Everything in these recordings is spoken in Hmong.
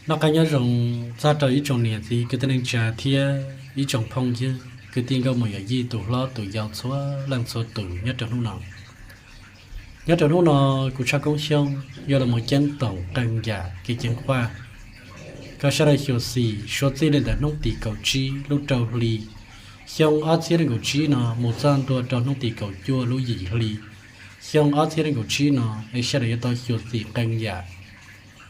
Noj qab nyob zoo txog rau ib tsoom niam txiv kwv tij neej tsa thiab ib tsoom phooj ywg kwv tij nkauj muam yawm yij tus hlob tus yau txhua leej txhua tus nyob rau hnub no. Nyob rau hnub no kuv Tshaj Koob Xyooj yuav los mus ceeb toom qee yam kev ceev faj kom sawv daws xyuam xim suav txij li ntawm hnub tim kaum tsib lub rau hli xyoo ob txhiab nees nkaum tsib no mus txog ntua rau hnub tim kaum cuaj lub yim hli xyoo ob txhiab nees nkaum tsib no es sawv daws yuav tau xyuam xim qee yam.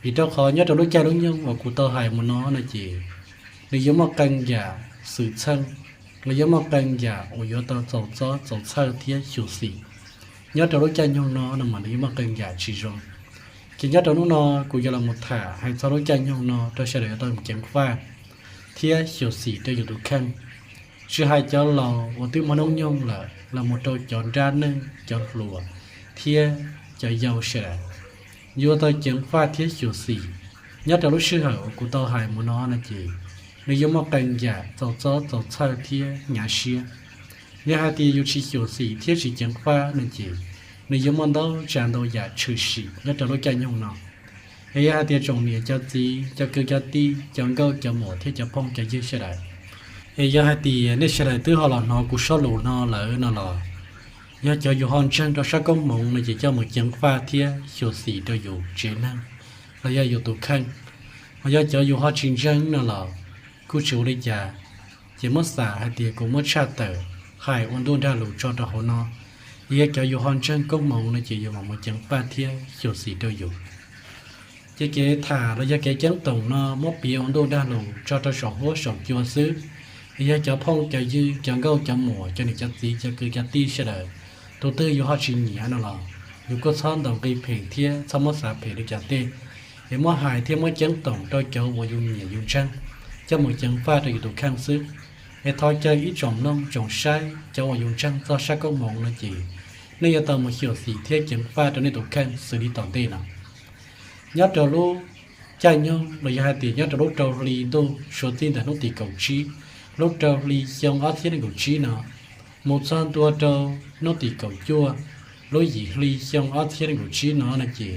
Vim rau qhov nyob rau lub caij lub nyoog uas kuv tau hais mus no no ces nws yuav muaj qee yam xwm txheej, los yuav muaj qee yam uas yuav tau txaus txob txaus txhawj thiab xyuam xim. Nyob rau lub caij nyoog no no mas nws yuav muaj qee yam tsis zoo. Ces nyob rau hnub no kuv yuav los mus tham hais txog lub caij nyoog no rau sawv daws yuav tau ceev faj thiab xyuam xim rau yus tus kheej. Tsis hais cov laus uas twb muaj hnub nyoog lawm los mus rau cov nrab neej cov hluas thiab cov yau sawv daws yuav tau ceev faj thiab xyuam xim. Nyob rau lub sij hawm uas kuv tau hais mus no no ces nws yuav muaj qee yam txaus txob txaus txhawj thiab hnyav siab. Yog hais tias yus tsis xyuam xim thiab tsis ceev faj no ces nws yuav muaj ntau tsav ntau yam tshwm sim nyob rau lub caij nyoog no. Es yog hais tias tsoom niam cov txiv cov kwv cov tij cov nkauj cov muam thiab cov phooj cov ywg sawv daws, es yog hais tias nej sawv daws twb ho los hnov kuv suab lus no lawm no los, yog cov yus ho ntseeg rau sab koob hmoov no ces coj mus ceev faj thiab xyuam xim rau yus tsev neeg los yog yus tus kheej. Ho yog cov yus ho tsis ntseeg no los kuj tsis ua li cas, ces muab xam hais tias kuv muab tshaj tawm hais ua ntuj nrag lus tso rau hauv no. Yog cov yus ho ntseeg koob hmoov no ces yus mam mus ceev faj thiab xyuam xim rau yus. Ces kev tham los yog kev ceeb toom no muab piav ua ntuj nrag lus tso rau saum huab saum cua xwb. Yog cov phooj cov ywg cov nkauj cov muam cov niam cov txiv cov kwv cov tij sawv daws, tus twg yus ho tsis nyiam no los yus kuj txhob ntaus nqi phem thiab txhob muab xav phem li cas tej. Es muab hais thiab muab ceeb toom rau cov uas yus nyiam yus ntseeg, coj mus ceev faj rau yus tus kheej xwb. Es thov caw ib tsoom mloog tsoom saib cov uas yus ntseeg txog sab koob hmoov no ces nej yuav tau mus xyuam xim thiab ceev faj rau nej tus kheej xws li tom ntej no. Nyob rau lub caij nyoog los yog hais tias nyob rau lub rau hli ntuj suav txij ntawm hnub tim kaum tsib lub rau hli xyoo ob txhiab nees nkaum tsib no mus txog ntua rau hnub tim kaum cuaj lub yim hli xyoo ob txhiab nees nkaum tsib no no ces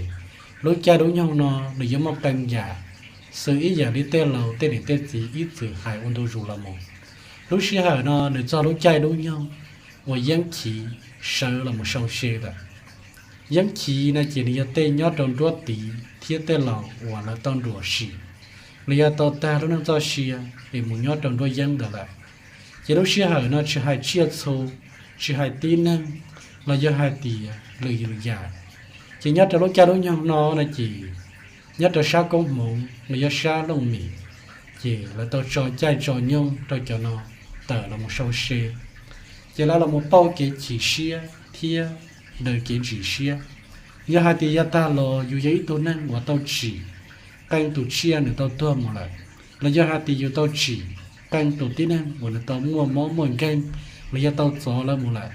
lub caij lub nyoog no nws yuav muaj qee yam xws ib yam li tej laus tej niam tej txiv ib txwm hais ua ntu zus los mus. Lub sij hawm no nws txog lub caij lub nyoog uas yeeb chiv sawv los mus sau se lawm. Yeeb chiv no ces nws yog tej nyob rau nruab tiv thiab tej laus uas lawv tau nruam sim, los yog tau tag lub neej txoj sia es mus nyob rau nruab yeeb ntawd lawm. Ces lub sij hawm no tsis hais tsiaj txhu, tsis hais tib neeg, los yog hais tias lwm yam, ces nyob rau lub caij lub nyoog no no ces nyob rau sab koob hmoov los yog sab looj mem, ces lawv tau tso caij tso nyoog rau cov no tawm los mus sau se, ces lawv los mus pauj kev chim siab thiab daws kev ntsim siab. Yog hais tias yav tag los yus yog ib tug neeg uas tau tsim qee tus tsiaj nws tau tuag mus lawm, los yog hais tias yus tau tsim qee tus tib neeg uas nws tau muaj mob muaj nkeeg, los yog tau txov lawv mus lawm,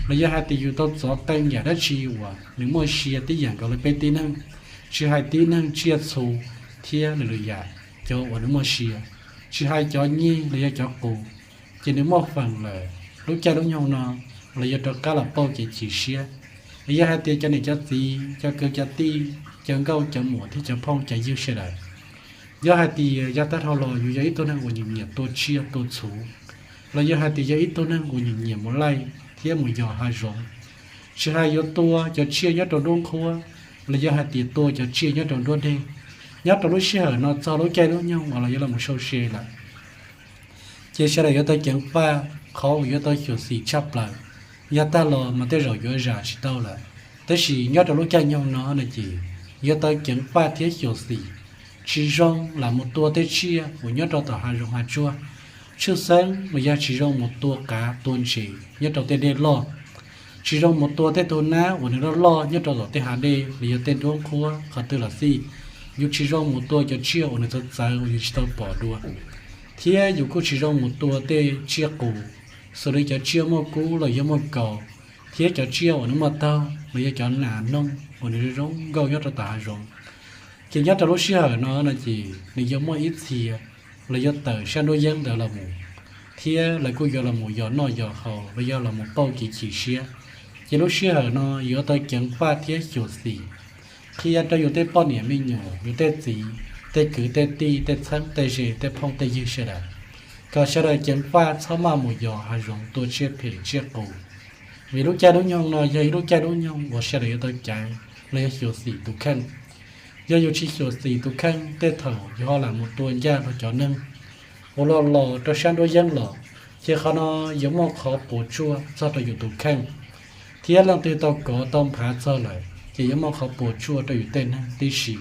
los yog hais tias yus tau txov qee yam dab tsi uas nws muaj sia tib yam nkaus li peb tib neeg, tsis hais tib neeg tsiaj txhu thiab lwm lwm yam, cov uas nws muaj sia, tsis hais cov nyeg los yog cov qus, ces nws muaj feem lawm, lub caij lub nyoog no los yuav rov qab los pauj kev chim siab. Es yog hais tias cov niam cov txiv cov kwv cov tij cov nkauj cov muam thiab cov phooj cov ywg sawv daws, yog hais tias yav tag dhau los yus yog ib tug neeg uas nyiam nyiam tua tsiaj tua txhu, los yog hais tias yog ib tug neeg uas nyiam nyiam mus laij thiab mus yos hav zoov, tsis hais yuav tua cov tsiaj nyob rau nruab nqhuab, los yog hais tias tua cov tsiaj nyob rau nruab deg, nyob rau lub sij hawm no txog lub caij lub nyoog uas los yuav los mus sau se lawm, ces sawv daws yuav tau ceev faj qhov uas yuav tau xyuam xim tshaj plaws. Yav tag los mas tej zaum yuav zam tsis tau lawm, tab sis nyob rau lub caij nyoog no no ces yuav tau ceev faj thiab xyuam xim. Tsis zoo lam mus tua tej tsiaj uas nyob rau tom hav zoov hav tsuag, tshwj xeeb los yog tsis zoo mus tua qav tua ntses nyob rau tej dej loj, tsis zoo mus tua tej tug nab uas nws loj loj nyob rau tom tej hav dej los yog tej nruab nqhuab qhov twg los xij. Yus tsis zoo mus tua cov tsiaj uas nws txawv txawv uas yus tsis tau pom dua, thiab yus kuj tsis zoo mus tua tej tsiaj qus, xws li cov tsiaj muaj kub los yog muaj kaus, thiab cov tsiaj uas nws muaj taug los yog cov nas noog uas nws zoo nkauj nyob rau tom hav zoov. Ces nyob rau lub sij hawm no no ces nws yuav muaj ib txhia los yuav tawm sab nruab yeeb ntawd los mus, thiab lawv kuj yuav los mus yos noj yos haus los yog los mus pauj kev chim siab. Ces lub sij hawm no yuav tau ceev faj thiab xyuam xim, qhia rau yus tej poj niam me nyuam yus tej txiv, tej kwv tej tij, tej txheeb tej ze, tej phooj tej ywg sawv daws, kom sawv daws ceev faj txhob maj mus yos hav zoov tua tsiaj phem tsiaj qus. Vim lub caij lub nyoog no yog ib lub caij lub nyoog uas sawv daws yuav tau caiv los yog xyuam xim tus kheej. Yog yus tsis xyuam xim tus kheej, tej thaum yus ho lam mus tua ncaj rau cov neeg uas los los rau sab nruab yeeb los, ces qhov no yuav muaj qhov puas tsuaj txog rau yus tus kheej, thiab leej twg tau kov tau nphav txog lawm ces yuav muaj qhov puas tsuaj rau yus tej neeg tib si.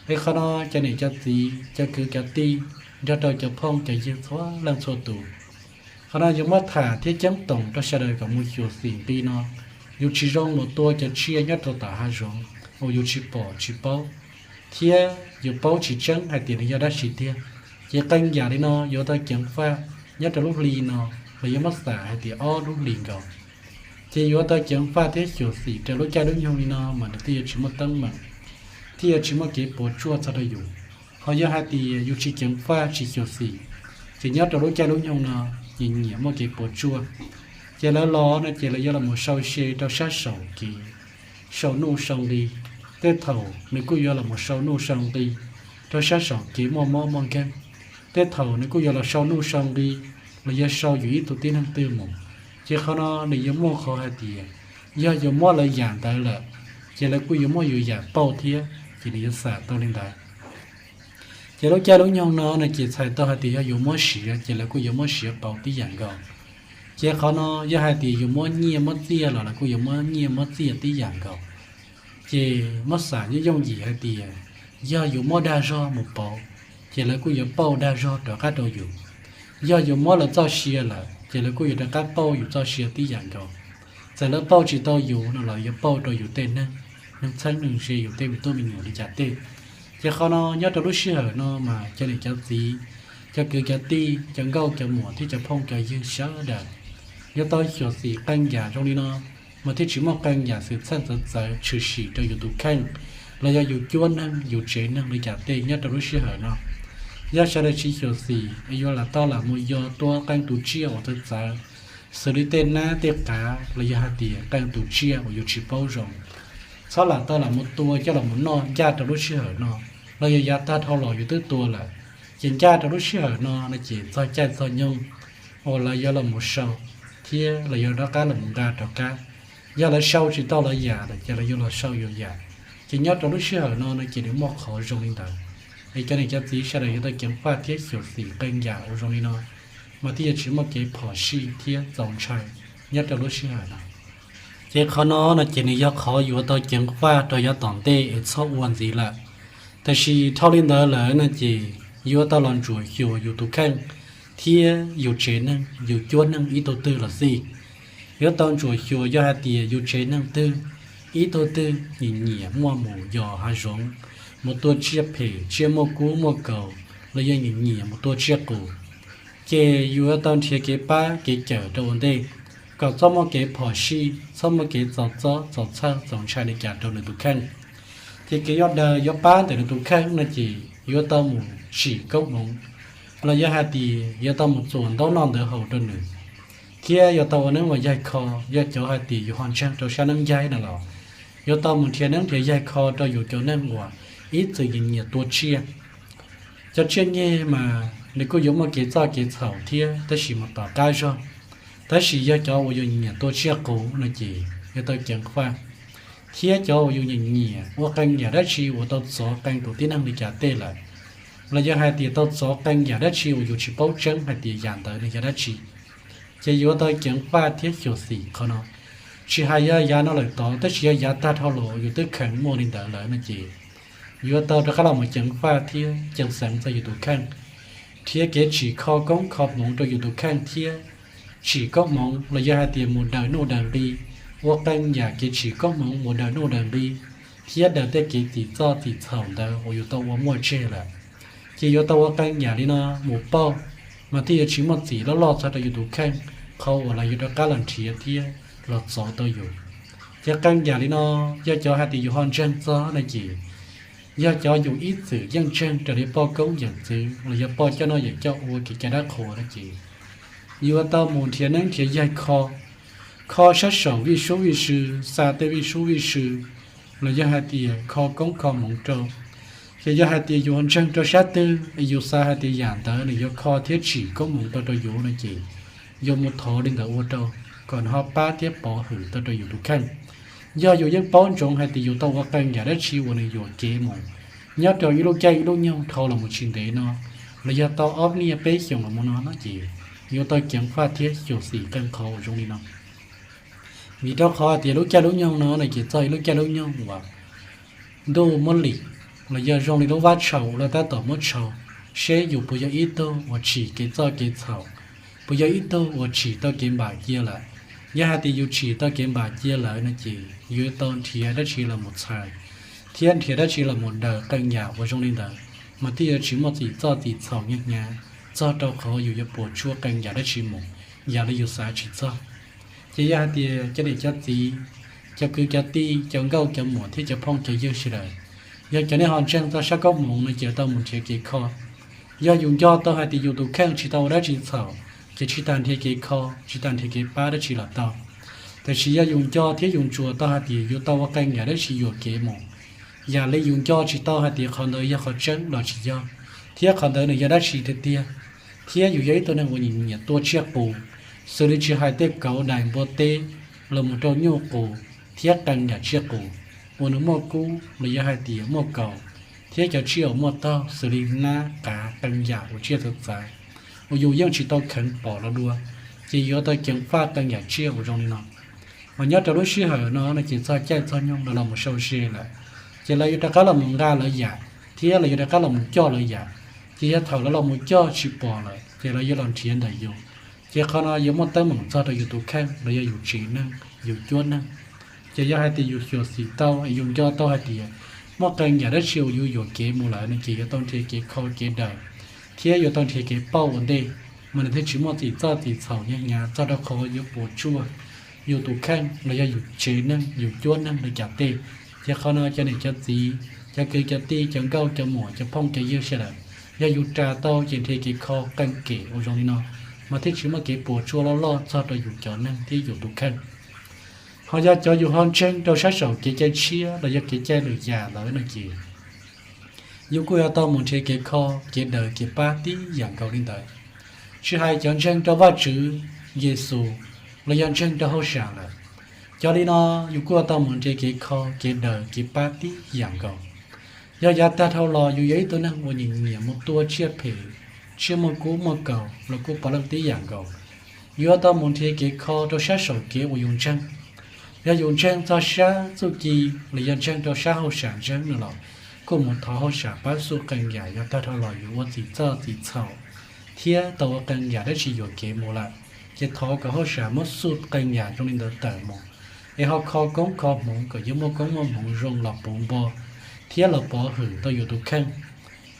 Es qhov no cov niam cov txiv, cov kwv cov tij, nrog rau cov phooj cov ywg txhua leej txhua tus, qhov no yuav muab tham thiab ceeb toom rau sawv daws kom mus xyuam xim nqi no. Yus tsis zoo mus tua cov tsiaj nyob rau tom hav zoov uas yus tsis pom tsis paub, thiab yus paub tsis tseeb hais tias nws yog dab tsi tiag. Ces qee yam li no yuav tau ceev faj nyob rau lub hli no, los yuav muab xam hais tias ob lub hlis nkaus. Ces yuav tau ceev faj thiab xyuam xim rau lub caij lub nyoog li no mas nws thiaj yuav tsis muaj teeb meem, thiaj yuav tsis muaj kev puas tsuaj txog rau yus. Ho yog hais tias yus tsis ceev faj tsis xyuam xim, ces nyob rau lub caij lub nyoog no nyiam nyiam muaj kev puas tsuaj. Ces lawv los no ces lawv yuav los mus sau se rau sab saum kev, sau nuj sau nqi. Tej thaum nws kuj yuav los mus sau nuj sau nqi rau sab saum kev muaj mob muaj nkeeg. Tej thaum nws kuj yuav los sau nuj sau nqi los yog sau yus ib tug tib neeg twg mus. Ces qhov no nws yuav muaj qhov hais tias yog yus muab lawv yam ntawd lawm, ces lawv kuj yuav muab yus yam pauj thiab, ces nws yuav xam tau li ntawd. Ces lub caij lub nyoog no no ces txhais tau hais tias yog yus muab siav ces lawv kuj yuav muab siav pauv tib yam nkaus. Ces qhov no yog hais tias yus muab nyiaj muab txiaj los lawv kuj yuav muab nyiaj muab txiaj tib yam nkaus. Ces muab xam yooj yooj yim hais tias yog yus muab dag zog mus pauv, ces lawv kuj yuav pauj dag zog rov qab rau yus. Yog yus muab lawv txoj sia lawm ces lawv kuj yuav rov qab pauj yus txoj sia tib yam nkaus. Txawm lawv pauj tsis tau yus no los yuav pauj rau yus tej neeg, neeg txheeb neeg ze, yus tej me tub me nyuam li cas tej. Ces qhov no nyob rau lub sij hawm no mas cov niam cov txiv, cov kwv cov tij, cov nkauj cov muam thiab cov phooj cov ywg sawv daws yuav tau xyuam xim qee yam zoo li no, mas thiaj tsis muaj qee yam xwm txheej txawv txawv tshwm sim rau yus tus kheej los yog yus cuab neeg yus tsev neeg li cas tej nyob rau lub sij hawm no. Yog sawv daws tsis xyuam xim es yuav lam tau lam mus yos tua qee tus tsiaj uas txawv txawv, xws li tej nab tej qav los yog hais tias qee tus tsiaj uas yus tsis paub zoo, txhob lam tau lam mus tua coj los mus noj ncaj rau lub sij hawm no, los yog yav tag dhau los yus twb tua lawm, ces ncaj rau lub sij hawm no no ces txog caij txog nyoog uas lawv yuav los mus sau thiab lawv yuav rov qab los mus nqa rov qab. Yog lawv sau tsis tau lawv yam lawm ces lawv yuav los sau yus yam. Ces nyob rau lub sij hawm no no ces nws muaj qhov zoo li ntawd. Es cov niam cov txiv sawv daws yuav tau ceev faj thiab xyuam xim qee yam uas zoo li no, mas thiaj yuav tsis muaj kev phom sij thiab txaus ntshai nyob rau lub sij hawm no. Ces qhov no no ces nws yog qhov yuav tau ceev faj rau yav tom ntej es txhob ua ntxiv lawm. Tab sis dhau li ntawd lawm no ces yuav tau los ntsuam xyuas yus tus kheej thiab yus tsev neeg yus cuab neeg ib tug twg los xij. Yuav tau ntsuam xyuas yog hais tias yus tsev neeg twg, ib tug twg nyiam nyiam muaj mus yos hav zoov, mus tua tsiaj phem tsiaj muaj kub muaj kaus, los yog nyiam nyiam mus tua tsiaj qus, ces yus yuav tau nrhiav kev pab kev cawm rau ua ntej, kom txhob muaj kev phom sij, txhob muaj kev txaus txob txaus txhawj txaus ntshai li cas rau nws tus kheej. Ces kev yuav daws yuav pab ntawm nws tus kheej no ces yuav tau mus tsim koob hmoov, los yog hais tias yuav tau mus txuas ntaub noj ntawv haus rau nws, thiab yuav tau ua neeb ua yaig kho. Yog cov hais tias yus ho ntseeg rau sab neeb yaig no los, yuav tau mus nrhiav neeb nrhiav yaig kho rau yus cov neeg uas ib txwm nyiam nyiam tua tsiaj. Cov tsiaj nyeg mas nws kuj yuav muaj kev txoj kev txhaum thiab, tab sis mus tom qab zog. Tab sis yog cov uas yus nyiam tua tsiaj qus no ces yuav tau ceev faj, thiab cov uas yus nyiam nyiam ua qee yam dab tsi uas tau txov qee tus tib neeg li cas tej lawm, los yog hais tias tau txov qee yam dab tsi uas yus tsis paub tseeb hais tias yam ntawd nws yog dab tsi, ces yuav tau ceev faj thiab xyuam xim qhov no. Tsis hais yog yav no lawm tod, tab sis yog yav tag dhau los yus twb kheev muaj li ntawd lawm no ces yuav tau rov qab los mus ceev faj thiab ceev xeev txog yus tus kheej, nrhiav kev tsim kho koob kho hmoov rau yus tus kheej thiab tsim koob hmoov los yog hais tias mus daws nuj daws nqi, ua qee yam kev tsim koob hmoov mus daws nuj daws nqi, thiab daws tej kev txim txoj txim txhaum ntawd uas yus tau ua muaj tseg lawm. Ces yuav tau ua qee yam li no mus pauj, mas thiaj yuav tsis muaj txim loj loj txog rau yus tus kheej, qhov uas lawv yuav rov qab los nrhiav thiab los txov tau yus. Ces qee yam li no, yog cov hais tias yus ho ntseeg txog no ces, yog cov yus ib txwm yeej ntseeg raws li poj koob yawm txwv los yog poj coj noj yawm coj ua kev cai dab qhuas no ces, yuav tau mus nrhiav neeb nrhiav yaig kho, kho sab saum vij sub vij sw, xa tej vij sub vij sw, los yog hais tias kho koob kho hmoov rau, Ces yog hais tias yus ho ntseeg rau sab twg es yus xav hais tias yam ntawd nws yuav kho thiab tsim koob hmoov tau rau yus no ces yuav mus thov li ntawd ua rau kom nws ho pab thiab pov hwm tau rau yus tus kheej. Yog yus yeej paub ntsoov hais tias yus tau ua qee yam dab tsi uas nws yuam kev mus nyob rau ib lub caij ib lub nyoog dhau los mus tsis ntev no, los yog tau ob niaj peb xyoos los mus no no ces yuav tau ceev faj thiab xyuam xim qee qhov uas zoo li no. Vim rau qhov hais tias lub caij lub nyoog no no ces txog ib lub caij lub nyoog uas ntuj muab lim, los yog zoo li lub vab tshaus uas lawv tab tom muab tshaus, seb yus puas yog ib tug uas tsim kev txoj kev txhaum, puas yog ib tug uas tsim tau kev npam cia lawm. Yog hais tias yus tsim tau kev npam cia lawm no ces yuav tau nrhiav dab tsi los mus txhais thiab nrhiav dab tsi los mus daws qee yam uas zoo li ntawd, mas thiaj yuav tsis muaj txim txoj txim txhaum nyaj hnyav txog rau qhov yus yuav puas tsuaj qee yam dab tsi mus yam li yus xav tsis txog. Ces yog hais tias cov niam cov txiv, cov kwv cov tij, cov nkauj cov muam thiab cov phooj cov ywg sawv daws, yog cov nej ho ntseeg txog sab koob hmoov no ces tau mus nrhiav kev kho. Yog yus nco tau hais tias yus tus kheej tsis tau ua dab tsi txhaum ces tsis tas nrhiav kev kho, tsis tas nrhiav kev pab dab tsi los tau. Tiam sis yog yus nco thiab yus ntsuas tau hais tias yus tau ua qee yam dab tsi yuam kev mus, yam li yus nco tsis tau hais tias qhov ntawd yog qhov tseeb los tsis yog, thiab qhov ntawd nws yog dab tsi tiag tiag, thiab yus yog ib tug neeg uas nyiam nyiam tua tsiaj qus, xws li tsis hais tej kauv dais npua teb los mus rau nyuj qus thiab qee yam tsiaj qus uas nws muaj kub los yog hais tias muaj kaus, thiab cov tsiaj uas muaj taug xws li nab qav qee yam uas tsiaj txawv txav uas yus yeej tsis tau kheev pom los dua, ces yuav tau ceev faj qee yam tsiaj uas zoo li no. Mas nyob rau lub sij hawm no no ces txog caij txog nyoog lawv los mus sau se lawm, ces lawv yuav rov qab los mus nqa lawv yam thiab lawv yuav rov qab los mus coj lawv yam. Ces yog thaum lawv los mus coj tsis pom lawm ces lawv yuav los nrhiav ntawm yus. Ces qhov no yuav muaj teeb meem txog rau yus tus kheej los yog yus tsev neeg, yus cuab neeg. Ces yog hais tias yus xyuam xim tau es yus nco tau hais tias muaj qee yam dab tsi uas yus yuam kev mus lawm no ces yuav tau nrhiav kev kho kev daws thiab yuav tau nrhiav kev pauj ua ntej, mas nws thiaj tsis muaj txim txoj txim txhaum nyaj hnyav txog rau qhov yuav puas tsuaj yus tus kheej los yog yus tsev neeg yus cuab neeg li cas tej. Ces qhov no cov niam cov txiv, cov kwv cov tij, cov nkauj cov muam, cov phooj cov ywg sawv daws, yog yus ras tau ces nrhiav kev kho qee kem uas zoo li no, mas thiaj tsis muaj kev puas tsuaj loj loj txog rau yus cov neeg thiab yus tus kheej. Ho yog cov yus ho ntseeg rau sab saum kev cai tshiab los yog kev cai lwm yam lawm no ces yus kuj yuav tau mus nrhiav kev kho, kev daws, kev pab tib yam nkaus li ntawd. Tsis hais cov ntseeg rau Vajtswv, Yexus, los yog ntseeg rau hauj sam lawm, cov li no yus kuj yuav tau mus nrhiav kev kho, kev daws, kev pab tib yam nkaus. Yog yav tag dhau los yus yog ib tug neeg uas nyiam nyiam mus tua tsiaj phem, tsiaj muaj kub muaj kaus los kuj puav leej tib yam nkaus, yuav tau mus nrhiav kev kho rau sab saum kev uas yus ntseeg. Yog yus ntseeg txog sab txuj ci los yog ntseeg rau sab hauj sam ntseeg no los kuj mus thov hauj sam pab xub qee yam yav tag dhau los yus ua txim txoj txim txhaum thiab tau ua qee yam dab tsi yuam kev mus lawm, ces thov kom hauj sam muab xub qee yam zoo li ntawd tawm mus, es ho kho koob kho hmoov kom yuav muaj koob muaj hmoov zoo los puv npo thiab los pov hwm tau yus tus kheej.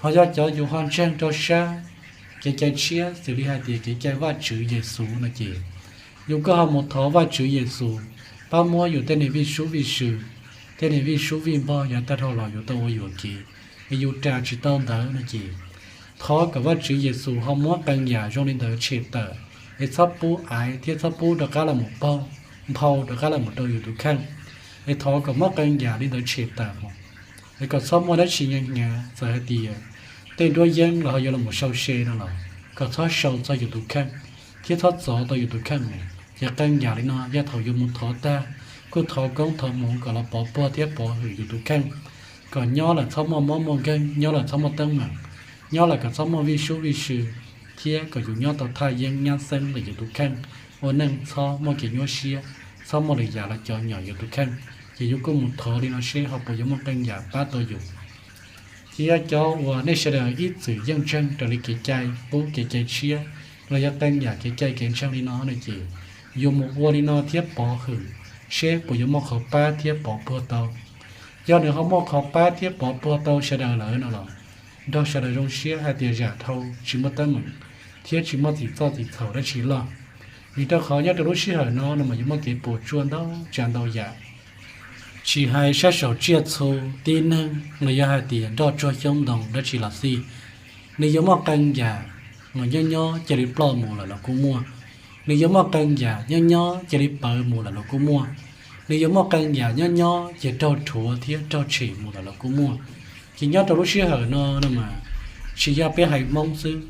Ho yog cov yus ho ntseeg rau sab kev cai tshiab xws li hais tias kev cai Vajtswv, Yexus no ces yus kuj ho mus thov Vajtswv, Yexus pab muab yus tej niag vij sub vij sw, tej niag vij sub vij npog yav tag dhau los yus tau ua yuam kev, es yus ras tsis tau ntawd no ces thov kom Vajtswv, Yexus ho muab qee yam zoo li ntawd tshem tawm, es txhob pub aiv thiab txhob pub rov qab los mus paug nphau rov qab los mus rau yus tus kheej. Es thov kom muab qee yam li ntawd tshem tawm mus, es kom txhob muaj dab tsi nyaj hnyav, txawm hais tias tej nruab yeeb los ho yuav los mus sau se no los kom txhob sau txog yus tus kheej thiab txhob txov tau yus tus kheej mus. Ces qee yam li no yog thaum yus mus thov tag, kuj thov koob thov hmoov kom los pov puag thiab pov hwm yus tus kheej, kom nyob lawm txhob muaj mob muaj nkeeg, nyob lawm txhob muaj teeb meem, nyob lawm kom txhob muaj vij sub vij sw, thiab kom yus nyob tau thaj yeeb nyab xeeb ntawm yus tus kheej, ua neej txhob muaj kev nyuaj siab, txhob muaj lwm yam los cov nyom yus tus kheej. Ces yus kuj mus thov li no seb ho puas yuav muaj qee yam pab tau yus. Ces yog cov uas nej sawv daws ib txwm yeej ntseeg raws li kev cai qub kev cai tshiab los yog qee yam kev cai kev ntseeg li no no ces yus mus ua li no thiab pov hwm seb puas yuav muaj qhov pab thiab pov puag tau. Yog nws ho muaj qhov pab thiab pov puag tau sawv daws lawm no los nrog sawv daws zoo siab hais tias zam dhau tsis muaj teeb meem thiab tsis muaj txim txoj txim txhaum dab tsi loj. Vim rau qhov nyob rau lub sij hawm no no mas yuav muaj kev puas tsuaj ntau tsav ntau yam, tsis hais sab saum tsiaj txhu tib neeg los yog hais tias nroj tsuag xyoob ntoo dab tsi los xij, nws yuav muaj qee yam uas nyob nyob cia li ploj mus lawm los kuj muaj. Nws yuav muaj qee yam nyob nyob cia li pawv mus lawm los kuj muaj. Nws yuav muaj qee yam nyob nyob ces raug rhuav thiab raug tshem mus lawm los kuj muaj. Ces nyob rau lub sij hawm no no mas tsis yog peb haiv Hmoob xwb,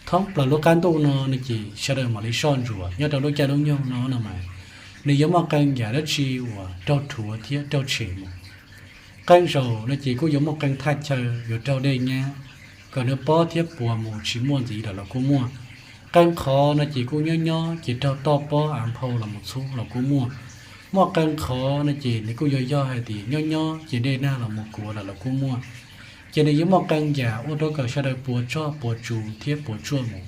thoob plaws lub qab ntuj no no ces sawv daws mam li soj ntsuam nyob rau lub caij lub nyoog no no mas nws yuav muaj qee yam dab tsi uas raug rhuav thiab raug tshem mus. Qee zaus no ces kuj yuav muaj qee thaj chaw yuav raug dej nyab kom nws pob thiab puas mus tsis muaj ntxiv lawm los kuj muaj. Qee qhov no ces kuj nyob nyob ces raug toj pob av nphau los mus txhub los kuj muaj. Muaj qee qhov no ces nws kuj yuav yog hais tias nyob nyob ces dej nag los mus kuav lawm los kuj muaj. Ces nws yuav muaj qee yam ua rau kom sawv daws puas tsuaj puas tsuaj thiab puas tsuaj mus.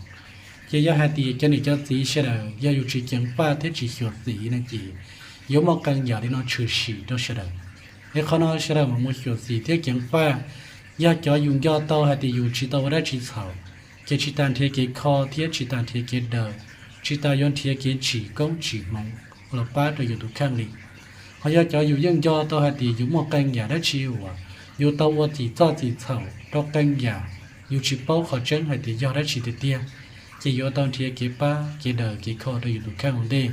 Ces yog hais tias cov niam cov txiv sawv daws yog yus tsis ceev faj thiab tsis xyuam xim no ces yuav muaj qee yam li no tshwm sim rau sawv daws. Es qhov no sawv daws mam mus xyuam xim thiab ceev faj. Yog cov yus nco tau hais tias yus tsis tau ua dab tsi txhaum, ces tsis tas nrhiav kev kho thiab tsis tas nrhiav kev daws, tsis tas yuav nrhiav kev tsim koob tsim hmoov los pab rau yus tus kheej li. Ho yog cov yus yeej nco tau hais tias yus muaj qee yam dab tsi uas yus tau ua txim txoj txim txhaum rau qee yam yus tsis paub qhov tseeb hais tias yog dab tsi tiag tiag, ces yuav tau nrhiav kev pab kev daws kev kho rau yus tus kheej ua ntej.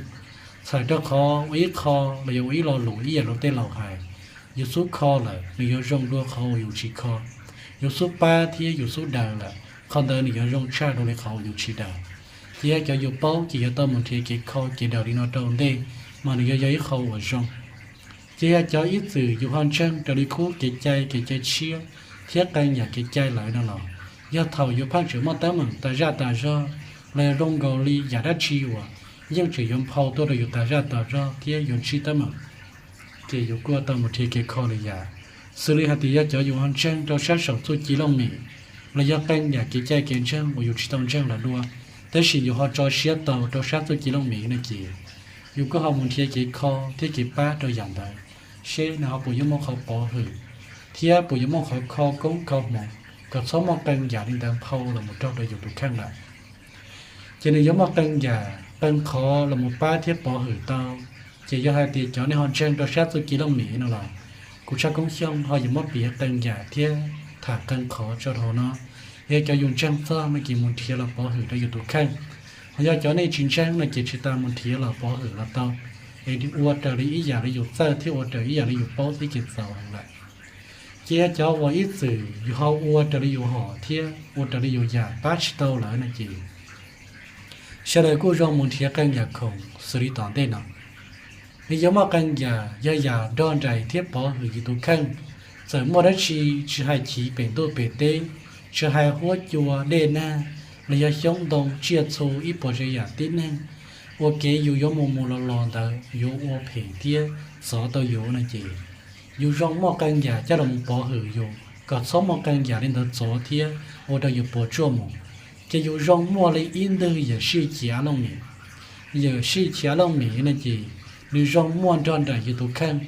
Txhawm rau qhov ua ib qho los yog ua ib lo lus ib yam li tej laus hais, yus xub kho lawm nws yuav zoo dua qhov uas yus tsis kho, yus xub pab thiab yus xub daws lawm qhov ntawd nws yuav zoo tshaj dua li qhov uas yus tsis daws. Ces yog cov yus paub ces yuav tau mus nrhiav kev kho kev daws li no rau ntej, mas nws yuav yog ib qho uas zoo. Ces yog cov ib txwm yus ho ntseeg raws li qub kev cai kev cai tshiab thiab qee yam kev cai lawm no los, yog thaum yus pheej tseem muaj teeb meem tas zaj tas zog los yog zoo nkaus li yam dab tsi uas yeej tseem yuav nphau tuaj rau yus tas zaj tas zog thiab yuav ntsib teeb meem, ces yus kuj tau mus nrhiav kev kho lwm yam. Xws li hais tias yog cov yus ho ntseeg rau sab saum txuj ci looj mem los yog qee yam kev cai kev ntseeg uas yus tsis tau ntseeg lawm dua, tab sis yus ho tso siab tau rau sab txuj ci looj mem no ces yus kuj ho mus nrhiav kev kho thiab kev pab rau yam ntawd, seb nws ho puas yuav muaj qhov pov hwm thiab puas yuav muaj qhov kho koob kho hmoov kom txhob muaj qee yam li ntawd nphau los mus raug rau yus tus kheej lawm. Ces nws yuav muaj qee yam qee qhov los mus pab thiab pov hwm tau. Ces yog hais tias cov nej ho ntseeg rau sab txuj ci looj mem no los, kuv Tshaj Koob Xyooj ho yuav muab piav qee yam thiab tham qee qhov tso rau hauv no. Yog cov yus ntseeg txog no ces mus nrhiav los pov hwm rau yus tus kheej. Ho yog cov nej tsis ntseeg no ces tsis tas mus nrhiav los pov hwm los tau, es ua raws li ib yam li yus txawj thiab ua raws ib yam li yus paub xwb ces txaus heev lawm. Ces yog cov uas ib txwm yus ho ua raws li yus hom thiab ua raws li yus yam pab tsis tau lawm no ces sawv daws kuj zoo mus nrhiav qee yam khoom xws li tom ntej no. Nws yuav muaj qee yam yog yam nrog nraim thiab pov hwm yus tus kheej. Txawm muaj dab tsi, tsis hais chiv pem ntuj pem teb, tsis hais huab cua dej nag, los yog xyoob ntoo tsiaj txhu ib puas tsav yam tib neeg, ua kev yus yuav mus mus los los ntawd yuav ua phem thiab txov tau yus no ces yus zoo muaj qee yam coj los mus pov hwm yus kom txhob muaj qee yam li ntawd txov thiab ua rau yus puas tsuaj mus. Ces yus zoo muaj li ib ntwg yawm sij chiv av looj mem. Yawm sij chiv av looj mem no ces nws zoo muaj nrog nraim yus tus kheej,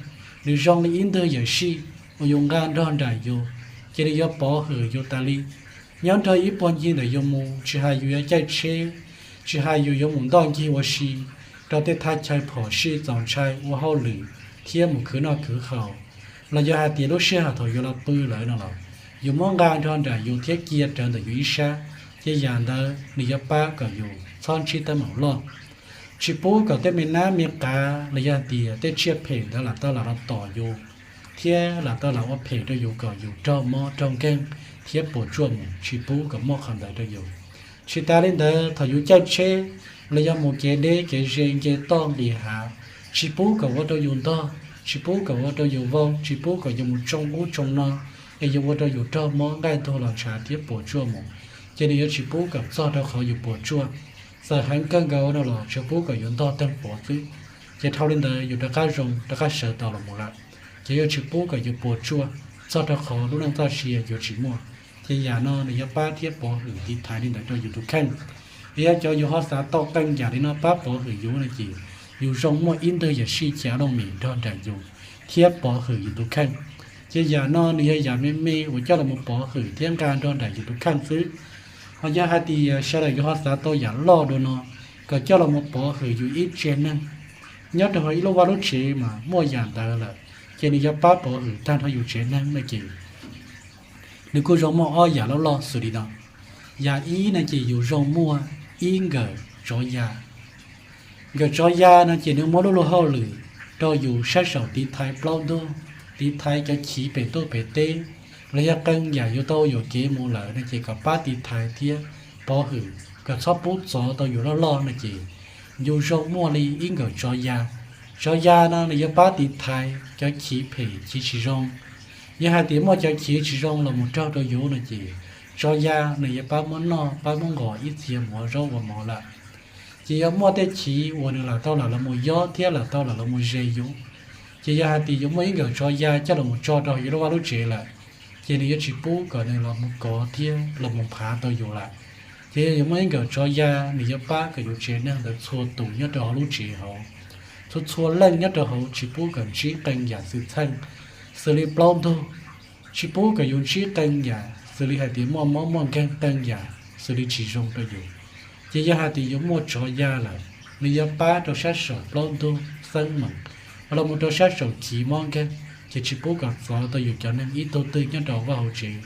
nws zoo li ib ntwg yawm sij uas yus nqa nrog nraim yus, ces nws yuav pov hwm yus tas li. Nyob nrog ib puag ncig ntawm yus mus, tsis hais yus yuav caij tsheb, tsis hais yus yuav mus ntoj ncig ua si rau tej thaj chaw phom sij txaus ntshai ua hauj lwm thiab mus khwv noj khwv haus, los yog hais tias lub sij hawm thaum yuav los pw lawm no los, yus muab nqa nrog nraim yus thiab cia rawv ntawm yus ib sab, ces yam ntawd nws yuav pab kom yus txhob ntsib teeb meem loj. Tsis pub kom tej me nab me qav los yog hais tias tej tsiaj phem ntawd lam tau lam los tom yus thiab lam tau lam ua phem rau yus kom yus raug mob raug nkeeg thiab puas tsuaj mus, tsis pub kom muaj qhov ntawd rau yus. Tsis tas li ntawd, thaum yus caij tsheb los yog mus kev deb kev ze nce toj nqis hav, tsis pub kom ua rau yus ntog, tsis pub kom ua rau yus vau, tsis pub kom yus mus tsoo ub tsoo no, es yuav ua rau yus raug mob nqaij ntuag los ntshav thiab puas tsuaj mus. Ces nws yuav tsis pub kom txog rau qhov yus puas tsuaj. Txawm heev kawg nkaus no los tsuas pub kom yus ntog teeg pov xwb, ces dhau li ntawd yus rov qab zoo rov qab sawv tau los mus lawm. Ces yuav tsis pub kom yus puas tsuaj txog rau qhov lub neej txoj sia yuav tsis muaj. Ces yam no nws yuav pab thiab pov hwm tiv thaiv li ntawd rau yus tus kheej. Es yog cov yus ho xav tau qee yam li no pab pov hwm yus no ces yus zoo muaj ib ntwg yawm sij chiv av looj mem nrog nraim yus thiab pov hwm yus tus kheej. Ces yam no nws yog yam me me uas coj los mus pov hwm thiab nqa nrog nraim yus tus kheej xwb. Ho yog hais tias sawv daws yus ho xav tau yam loj dua no kom coj los mus pov hwm yus ib tsev neeg nyob rau hauv ib lub vaj lub tsev mas muaj yam ntawd lawm, ces nws yuav pab pov hwm tag nrho yus tsev neeg no ces nws kuj zoo muaj ob yam loj loj xws li no. Yam ib no ces yus zoo muaj ib nkawm tsov ya. Nkawm tsov ya no ces nws muab lub luag hauj lwm rau yus sab saum tiv thaiv plaub ntug, tiv thaiv cov chiv pem ntuj pem teb, los yog qee yam yus tau yuam kev mus lawm no ces kom pab tiv thaiv thiab pov hwm kom txhob pub txov tau yus loj loj no ces yus zoo muaj li ib nkawm tsov ya. Tsov ya no nws yuav pab tiv thaiv cov chiv phem chiv tsis zoo. Yog hais tias muaj cov chiv tsis zoo los mus raug rau yus no ces tsov ya nws yuav pab muab noj pab muab nqos ib txhia mus ua zaub ua mov lawm. Ces yog muaj tej chiv uas nws lam tau lam los mus yob thiab lam tau lam los mus ze yus, ces yog hais tias yuav muaj ib nkawm tsov ya coj los mus tso rau yus lub vaj lub tsev lawm, ces nws yuav tsis pub kom nws los mus kov thiab los mus phav tau yus lawm. Ces yog yuav muaj ib nkawm tsov ya nws yuav pab kom yus tsev neeg ntawd txhua tus nyob rau hauv lub tsev hauv, txhua txhua leej nyob rau hauv tsis pub kom ntsib qee yam xwm txheej xws li plaub ntug, tsis pub kom yus ntsib qee yam xws li hais tias muaj mob muaj nkeeg qee yam xws li tsis zoo rau yus. Ces yog hais tias yuav muaj tsov ya lawm, nws yuav pab rau sab saum plaub ntug xeeb meem los mus rau sab saum chiv mob nkeeg, ces tsis pub kom txov tau yus cov neeg ib tug twg nyob rau vaj hauv tsev.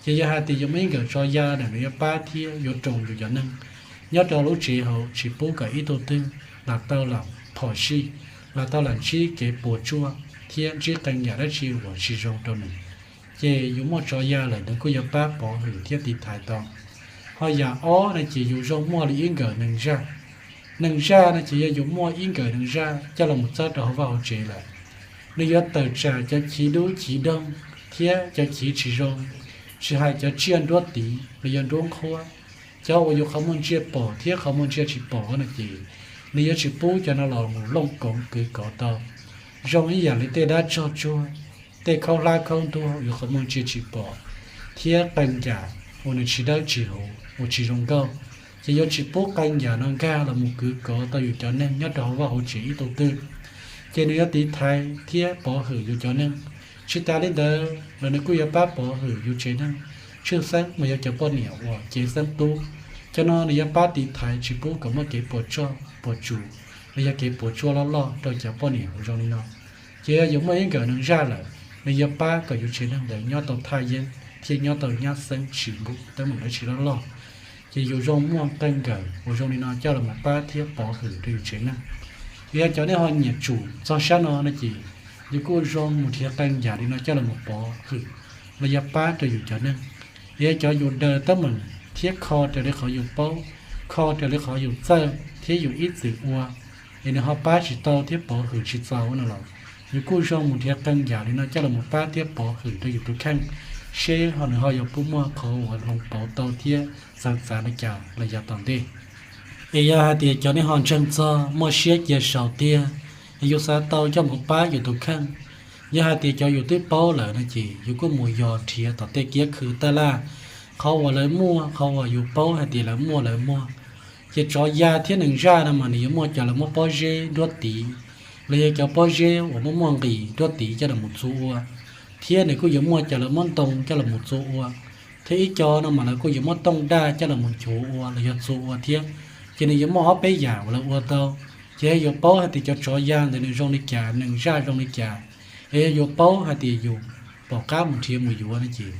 Ces yog hais tias yuav muaj ib nkawm tsov ya na nws yuav pab thiab yuav roos yus cov neeg nyob rau lub tsev hauv tsis pub kom ib tug twg lam tau lam phom sij, lam tau lam ntsib kev puas tsuaj thiab ntsib qee yam dab tsi uas tsis zoo rau nws. Ces yus muaj tsov ya lawm nws kuj yuav pab pov hwm thiab tiv thaiv tau. Ho yam ob no ces yus zoo muaj li ib nkawm neeg zaj. Neeg zaj no ces yog yus muaj ib nkawm neeg zaj coj los mus txawb rau hauv vaj hauv tsev lawm, nws yuav tawm tsam cov chiv dub chiv doog thiab cov chiv tsis zoo, tsis hais cov tsiaj nruab tiv los yog nruab nqhuab, cov uas yus qhov muag ntsia pom thiab qhov muag ntsia tsis pom no ces nws yuav tsis pub cov no los mus looj koov kwv kov tau. Zoo ib yam li tej dab tsog tsuag, tej khaub hlab khaub ntuag yus qhov muag ntsia tsis pom, thiab qee yam uas nws tsis dawb tsis huv uas tsis zoo nkauj, ces yuav tsis pub qee yam no nkag los mus kwv kov tau yus cov neeg nyob rau hauv vaj hauv tsev ib tug twg. Ces nws yuav tiv thaiv thiab pov hwm yus cov neeg. Tsis tas li ntawd los nws kuj yuav pab pov hwm yus tsev neeg, tshwj xeeb mas yog cov poj niam uas cev xeeb tub. Cov no nws yuav pab tiv thaiv tsis pub kom muaj kev puas tsuaj puas tsuaj los yog kev puas tsuaj loj loj rau cov poj niam uas zoo li no. Ces yog yus muaj ib nkawm neeg zaj lawm, nws yuav pab kom yus tsev neeg ntawd nyob tau thaj yeeb thiab nyob tau nyab xeeb tsis pub teeb meem dab tsi loj loj. Ces yus zoo muaj qee nkawm uas zoo li no coj los mus pab thiab pov hwm rau yus tsev neeg. Yog cov nej ho nyiam tsum txog sab no no ces yus kuj zoo mus nrhiav qee yam li no coj los mus pov hwm los yog pab rau yus cov neeg. Yog cov yus daws teeb meem thiab kho raws li qhov yus paub, kho raws li qhov yus txawj thiab yus ib txwm ua, es nws ho pab tsis tau thiab pov hwm tsis txaus no los, yus kuj zoo mus nrhiav qee yam li no coj los mus pab thiab pov hwm rau yus tus kheej, seb ho nws ho yuav pub muaj qhov uas hloov pauv tau thiab txawv txav li cas los yav tom ntej. Es yog hais tias cov nej ho ntseeg txog muaj siab cia saum tiag, es yus xav tau coj mus pab yus tus kheej, yog hais tias cov yus twb paub lawm no ces yus kuj mus yos nrhiav tom tej kiab khw taj laj, qhov uas lawv muaj, qhov uas yus paub hais tias lawv muaj lawv muag. Ces tsov ya thiab neeg zaj no mas nws yuav muaj cov lawv muab pob zeb nruab tiv, los yog cov pob zeb uas muaj muaj nqis nruab tiv coj los mus txua ua, thiab nws kuj yuav muaj cov lawv muab ntoo coj los mus txua ua, thiab ib co no mas lawv kuj yuav muab tooj daj coj los mus nchuav ua los yog txua ua thiab. Ces nws yuav muaj ob peb yam uas lawv ua tau. Ces yog yuav paub hais tias cov tsov ya ntawd nws zoo li cas, neeg zaj zoo li cas, es yog yuav paub hais tias yus pom qab mus nrhiav mus yuav no ces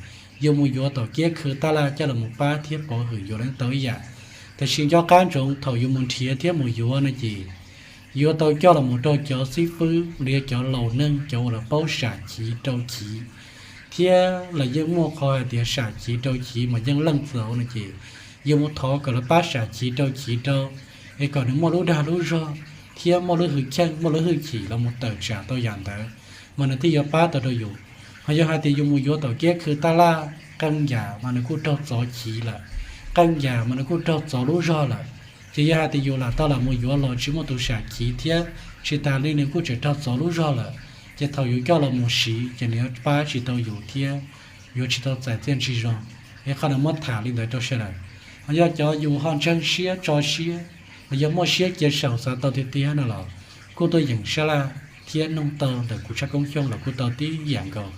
yus mus yuav tom kiab khw taj laj coj los mus pab thiab pov hwm yus leej tau ib yam. Tab sis nco qab ntsoov thaum yus mus nrhiav thiab mus yuav no ces yuav tau coj los mus rau cov xib fwb los yog cov laus neeg cov uas lawv paub sam chiv rau chiv, thiab lawv yeej muaj qhov hais tias sam chiv rau chiv mas yeej leej txaus no ces yus mus thov kom lawv pab sam chiv rau chiv rau, es kom nws muaj lub dag lub zog thiab muaj lub hwj chim muaj lub hwj chim los mus tawm tsam tau yam ntawd, mas nws thiaj yuav pab tau rau yus. Ho yog hais tias yus mus yuav tom kiab khw taj laj, qee yam mas nws kuj raug txov chiv lawm, qee yam mas nws kuj raug txov lub zog lawm. Ces yog hais tias yus lam tau lam mus yuav los tsis muaj tus sam chiv thiab tsis tas li nws kuj tseem raug txov lub zog lawm, ces thaum yus coj los mus siv ces nws yuav pab tsis tau yus thiab yuav tsis tau txais txiaj ntsig zoo. Es qhov no muab tham li ntawd rau sawv daws. Ho yog cov yus ho ntseeg siab tso siab los yog muaj siab cia saum xav tau tiag tiag no los kuj tuaj yeem sab laj thiab noog tau ntawm kuv tshaj koob xyooj los kuj tau tib yam nkaus.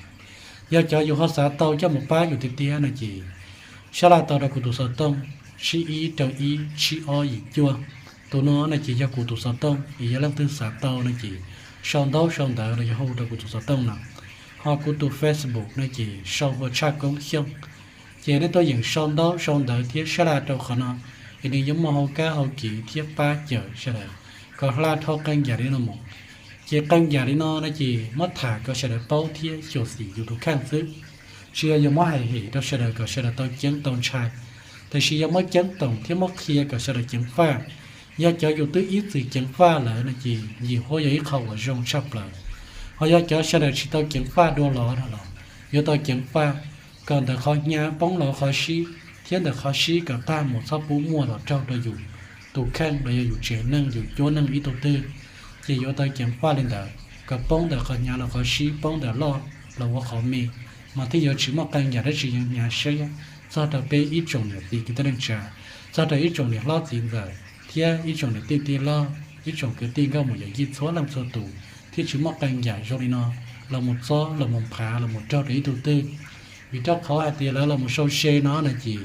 Yog cov yus ho xav tau coj mus pab yus tiag tiag no ces sab laj tau rau kuv tus xov tooj tsib ib rau ib tsib ob yim cuaj. Tus no no ces yog kuv tus xov tooj, es yog leej twg xav tau no ces sau ntaub sau ntawv los yog hu rau kuv tus xov tooj no. Ho kuv tus Facebook no ces sau ua tshaj koob xyooj. Ces nej tuaj yeem sau ntaub sau ntawv thiab sab laj rau qhov no, es nws yuav muaj hauv kab hauv kiv thiab pab cawm sawv daws kom hla dhau qee yam li no mus. Ces qee yam li no no ces muab tham kom sawv daws paub thiab xyuam xim yus tus kheej xwb. Tsis yog yus muab hais hem rau sawv daws kom sawv daws tau ceeb tau ntshai, tiam sis yog muab ceeb toom thiab muab qhia kom sawv daws ceev faj. Yog cov yus twb ib txwm ceev faj lawm no ces yim huab yog ib qho uas zoo tshaj plaws. Ho yog cov sawv daws tsis tau ceev faj dua los no los yuav tau ceev faj, kom ntawm qhov hnyav poob los qhov sib, thiab ntawm qhov sib kom tag mus txhob pub muaj los raug rau yus tus kheej los yog yus tsev neeg yus cuab neeg ib tug twg. Ces yuav tau ceev faj li ntawd, kom poob ntawm qhov hnyav los qhov sib, poob ntawm loj los ua qhov me, mas thiaj yuav tsis muaj qee yam dab tsi hnyav siab txog rau peb ib tsoom niam txiv kwv tij neej tsa, txog rau ib tsoom niam hlob txiv ntxawm thiab ib tsoom niam tij tij laug, ib tsoom kwv tij nkauj muam yawm yij txhua leej txhua tus, thiaj tsis muaj qee yam zoo li no los mus txob los mus phav los mus raug rau ib tug twg. Vim rau qhov hais tias lawv los mus sau se no no ces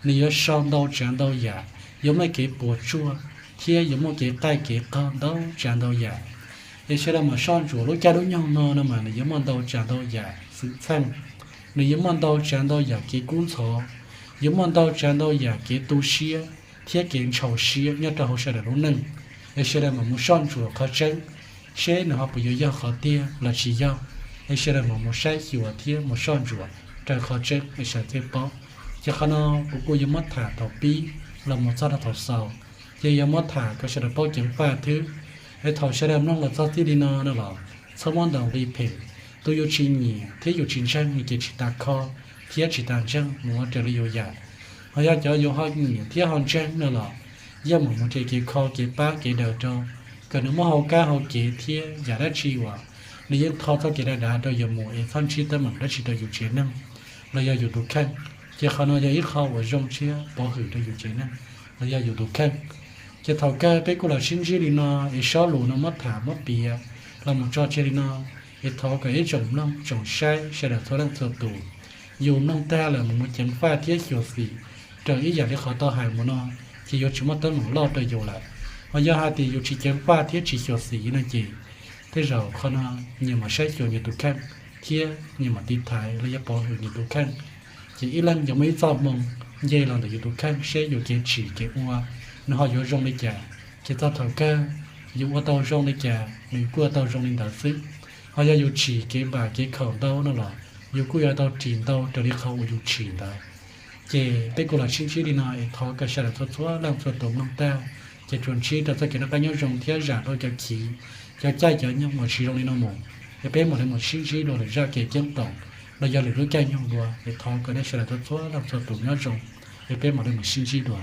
nws yuav sau ntau tsav ntau yam, yuav muaj kev puas tsuaj, thiab yuav muaj kev qaij kev qog ntau tsav ntau yam. Es sawv daws mam soj ntsuam lub caij lub nyoog no no mas nws yuav muaj ntau tsav ntau yam xwm txheej, nws yuav muaj ntau tsav ntau yam kev kub ntxhov, yuav muaj ntau tsav ntau yam kev tu siab thiab kev ntshaus siab nyob rau hauv sawv daws lub neej. Es sawv daws mam mus soj ntsuam qhov tseeb, seb nws ho puas yuav yog qhov tiag los tsis yog. Es sawv daws mam mus saib xyuas thiab mus soj ntsuam raws qhov tseeb es sawv daws thiaj paub. Ces qhov no kuv kuj yuav muab tham thaum pib los mus txog rau thaum xaus, ces yuav muab tham kom sawv daws paub ceev faj thwb. Es thaum sawv daws mloog los txog txij li no no los txhob muab ntaus nqi phem. Tus yus tsis nyiam thiab yus tsis ntseeg ces tsis tas kho thiab tsis tas ntseeg mus ua raws li yus yam. Ho yog cov yus ho nyiam thiab ho ntseeg no los yeej mam mus nrhiav kev kho kev pab kev daws rau, kom nws muaj hauv kab hauv kev thiab yam dab tsi uas nws yeej tho txoj kev dav dav rau yus mus es txhob ntsib teeb meem dab tsi rau yus tsev neeg los yog yus tus kheej. Ces qhov no yog ib qho uas zoo thiab pov hwm rau yus tsev neeg los yog yus tus kheej. Ces thaum kawg peb kuj los sib ntsib li no, es sob lus no muab tham muab piav los mus tso tseg li no. Es thov kom ib tsoom mloog tsoom saib sawv daws txhua leej txhua tus, yus mloog tag lawm mus mus ceev faj thiab xyuam xim raws ib yam li qhov tau hais mus no, ces yuav tsis muaj teeb meem loj rau yus lawm. Ho yog hais tias yus tsis ceev faj thiab tsis xyuam xim no ces tej zaum qhov no nyias mam saib xyuas nyias tus kheej thiab nyias mam tiv thaiv los yog pov hwm nyias tus kheej. Ces ib leeg yuav muaj ib txoj hmoo nce los ntawm yus tus kheej seb yus kev tsim kev ua nws ho yuav zoo li cas. Ces txog thaum kawg yus ua tau zoo li cas nws kuj yuav tau zoo li ntawd xwb. Ho yog yus tsim kev npam kev khaum ntau no los yus kuj yuav tau ris ntau raws li qhov uas yus tsim ntawd. Ces peb kuj los sib ntsib li no es thov kom sawv daws txhua txhua leej txhua tus mloog tag ces tsuas ntsib rau txoj kev noj qab nyob zoo thiab zam dua cov chiv, cov caij cov nyoog uas tsis zoo li no mus. Es peb mam li mus sib ntsib dua lwm zaj kev ceeb toom los yog lwm lub caij nyoog dua, es thov kom nej sawv daws txhua txhua leej txhua tus nyob zoo, es peb mam li mus sib ntsib dua.